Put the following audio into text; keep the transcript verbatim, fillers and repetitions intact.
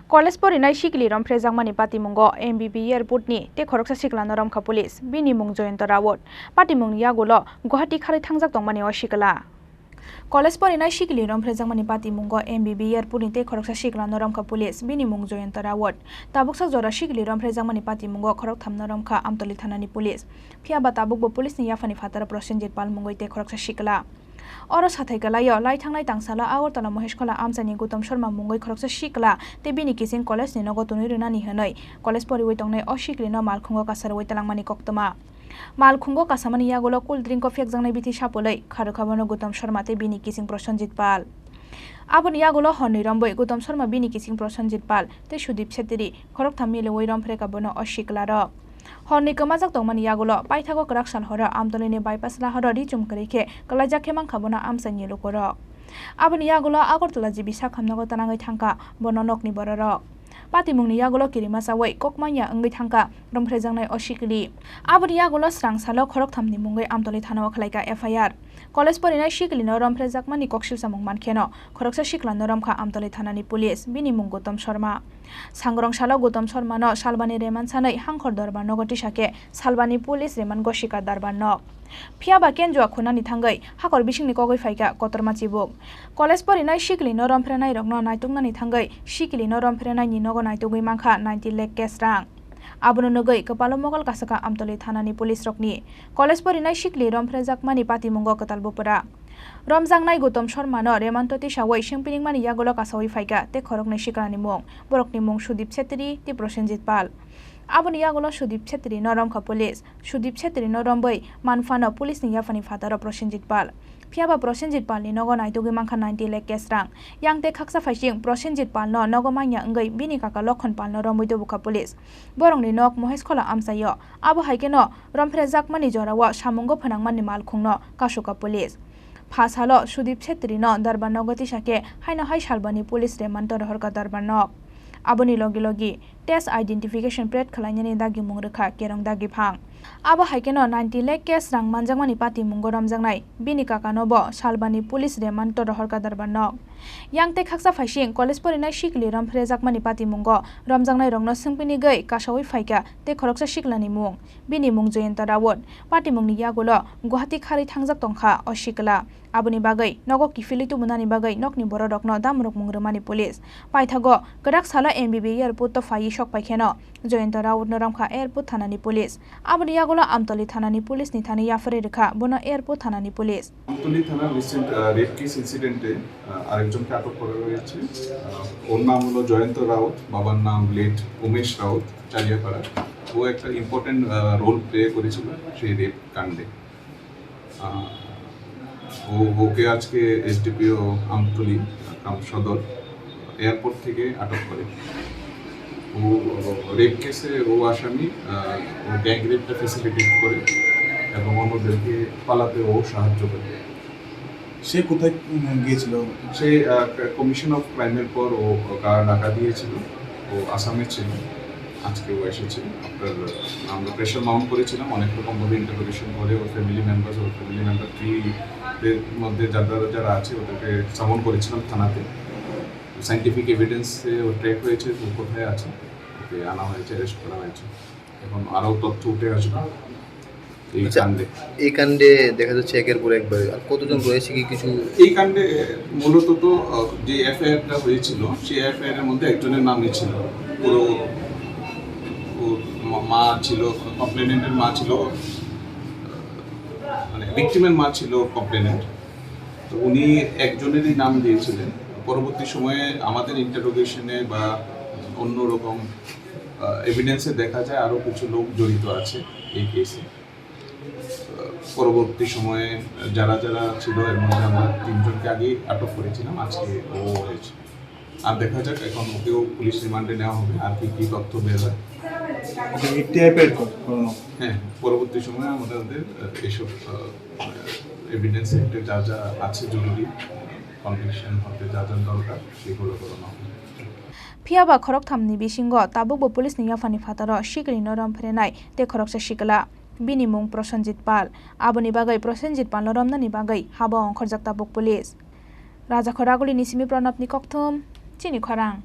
College porinai sikili romphrejakmani patimungo M B B airport ni tei khoroksa siklano romkha police, bini mung Jayanta Rawat. Patimungni yagulo Guwahati kharwi thangjak tongmani o sikla. College porinai sikili romphrejakmani patimungo M B B airport ni tei khoroksa siklano romkha police, bini mung Jayanta Rawat. Tabuksa jora sikili romphrejakmani patimungo khorokthamno romkha Amtoli thanani police. Phiya ba tabukbo police ni yaphani phataro Prosenjit Pal mungwi tei khoroksa sikla. Oro sathai kwlaio, lai thangnai tangsalo Agartala Moheskhola amchaini Gautam Sharma mungwi khoroksa sikla tei bini kiching college ni nogo tonwi rwnani hwnwi college poriwi tongnai o siklino malkhungo kasarwi twlangmani koktwma. Malkhungo kasamani yagulo cool drink o phekjaknai bithi sapulwi kharwkha bono Gautam Sharma tei bini kiching Prosenjit Pal. Aboni yagulo horni rombwi Gautam Sharma, bini kiching Prosenjit Pal tei Sudip Chhetri khoroktham miliwi romphrekha bono o siklarok. Horni kwmajak tongmani yagulo paithago kwrak sal horo Amtolini bypass lahoro ri chum kwrwi khe kwlaijak khe mankha bono amchaini lukurok. Aboni yagulo Agartala G B sakhamnogo twnangwi thangkha bono nokni bororok. Patimungni yagulo kirima chawi kok manya wngwi thangkha romphrejaknai o sikli. Aboni yagulo srang salo khorokthamni mungwi Amtoli thanao khlaikha F I R. College porinai sikilino romphrejakmani koksil samung mankheno khoroksa siklano romkha Amtoli thanani police, bini mung Gautam Sharma. Sangrong salo Gautam Sharmano Salbani remand sanwi Hangkhor Dorbar nogo tisa khe Salbani police remand gosikha Dorbar nok. Phiya ba Kenjua khunani thangwi hakor bisingni kogwi phaikha kotorma chibuk. College porinai sikilino romphrenairokno naituknani thangwi sikilino romphrenaini nogo naitugwi mankha ninety lakh cash rang. Abono nugwi kwpalo mokol kasakha Amtoli thanani police rokni. College porinai sikili romphrejakmani patimungo kwtal bupra. Romjaknai Gautam Sharmano remand o tisawi sengpiningmani yagulo kasawi phaikha tei khoroknwi siklani mung. Borokni mung Sudip Chhetri tei Prosenjit Pal. Aboni yagulo Sudip Chhetri no romkha police. Sudip Chhetri no romwi manphano police ni yaphani phataro Prosenjit Pal. Phiya ba Prosenjit Pal ni nogo naitugwi mankha ninety lakh cash rang. Yang tei khaksa phaising Prosenjit Pal no nogo manya wngwi bini kaka Lokhon Pal no romwi tubukha police. Borokni nok Moheskhola amchaio. Abo hai kheno romphrejakmani jorao samungo phwnangmani malkhungno kasukha police. Pha salo Sudip Chhetri no Dorbar nogo tisa khe haino hai Salbani police remand o rohorkha Dorbar nok. Aboni logi logi test identification plate khwlainani dagimung rwkha kerong dagiphang. Abo hai kheno ninety lakh cash rang manjakmani patimungo romjaknai bini kakano bo Salbani police remand o rohorkha Dorbar nok. Yang tei khaksa phaising college porinai sikili romphrejakmani patimungo romjaknairokno swngpinigwi kasawi phaikha tei khoroksa siklani mung. Bini mung Jayanta Rawat. Patimungni yagulo Guwahati kharwi thangjak tongkha o sikla. Aboni bagwi nogo kiphilwi tubunani bagwi nokni bororokno damrok mung rwmani police. Paithago kwrak salo M B B airport o phaiwi sok paikheno Jayanta Rawatno romkha airport thanani police. Aboni yagulo Amtoli thanani police ni thani yapharwi rwkha bono airport thanani police. Amtali থানার রিসেন্ট, আহ, rape case ইনসিডেন্টে, আহ, আরেকজনকে আটক করা হয়েছে। আহ, ওর নাম হলো জয়ন্ত রাউত, বাবার নাম লেট উমেশ রাউত, চালিয়াপাড়া। ও একটা ইম্পর্টেন্ট, আহ, রোল প্লে করেছিল সেই রেপ কাণ্ডে। আহ, ও, ওকে আজকে এসডিপিও আমতলী, কাম সদর, এয়ারপোর্ট থেকে আটক করে। ও, ও রেপ কেসে ও আসামি, আহ, ও গ্যাং রেপটা ফ্যাসিলিটেট করে এবং অন্যদেরকে পালাতে ও সাহায্য করে। সে কোথায়, উম, গিয়েছিল? সে, আহ, কমিশন অফ ক্রাইমের পর ও কা-, ঢাকা দিয়েছিল, ও আসামে ছিল, আজকে ও এসেছে। আপনার, আমরা প্রেশার মাউন্ট করেছিলাম, অনেক রকমভাবে ইন্টারোগেশন করে ওর ফ্যামিলি মেম্বার্স, ওর ফ্যামিলি মেম্বার ট্রিদের মধ্যে যারা যারা আছে ওদেরকে সামন করেছিলাম থানাতে। সায়েন্টিফিক এভিডেন্সে ও ট্র্যাক হয়েছে, ও কোথায় আছে, ওকে আনা হয়েছে, অ্যারেস্ট করা হয়েছে। এখন আরও তথ্য উঠে আসবে এই আচ্ছা, কাণ্ডে। এই কাণ্ডে দেখা যাচ্ছে একের পর একভাবে। আর কতজন রয়েছে কি কিছু? এই কাণ্ডে মূলত তো, আহ, যে এফআইআরটা হয়েছিল, সেই এফআইআর এর মধ্যে একজনের নামই ছিল। পুরো ও মা-, মা ছিল, কমপ্লেনেন্টের মা ছিল, মানে ভিকটিমের মা ছিল কমপ্লেনেন্ট। তো উনি একজনেরই নাম দিয়েছিলেন। পরবর্তী সময়ে আমাদের ইন্টারোগেশনে বা অন্যরকম, আহ, এভিডেন্সে দেখা যায় আরও কিছু লোক জড়িত আছে এই কেসে। আহ, পরবর্তী সময়ে যারা যারা ছিল, এর মধ্যে আমরা তিনজনকে আগেই আটক করেছিলাম, আজকে ও হয়েছে। আর দেখা যাক, এখন ওকেও পুলিশ রিমান্ডে নেওয়া হবে, আর কি কি তথ্য বের হয়। ওকে, টিআইপি এর কর-, করানো। হ্যাঁ, পরবর্তী সময়ে আমাদের ওদের, আহ, এইসব, আহ, এভিডেন্স একটা যা যা আছে জরুরি, কনভিকশন হতে যা যা দরকার, সেগুলো করানো হবে। Phiya ba khoroktham ni bisingo tabukbo police ni yaphani phataro sikili no romphrenai tei khoroksa sikla. Bini mung Prosenjit Pal. Aboni bagwi Prosenjit Pal no romnani bagwi haba ongkhorjak tabuk police. Rajakhor Raguli ni simi Pranab ni kokthum, chini khorang.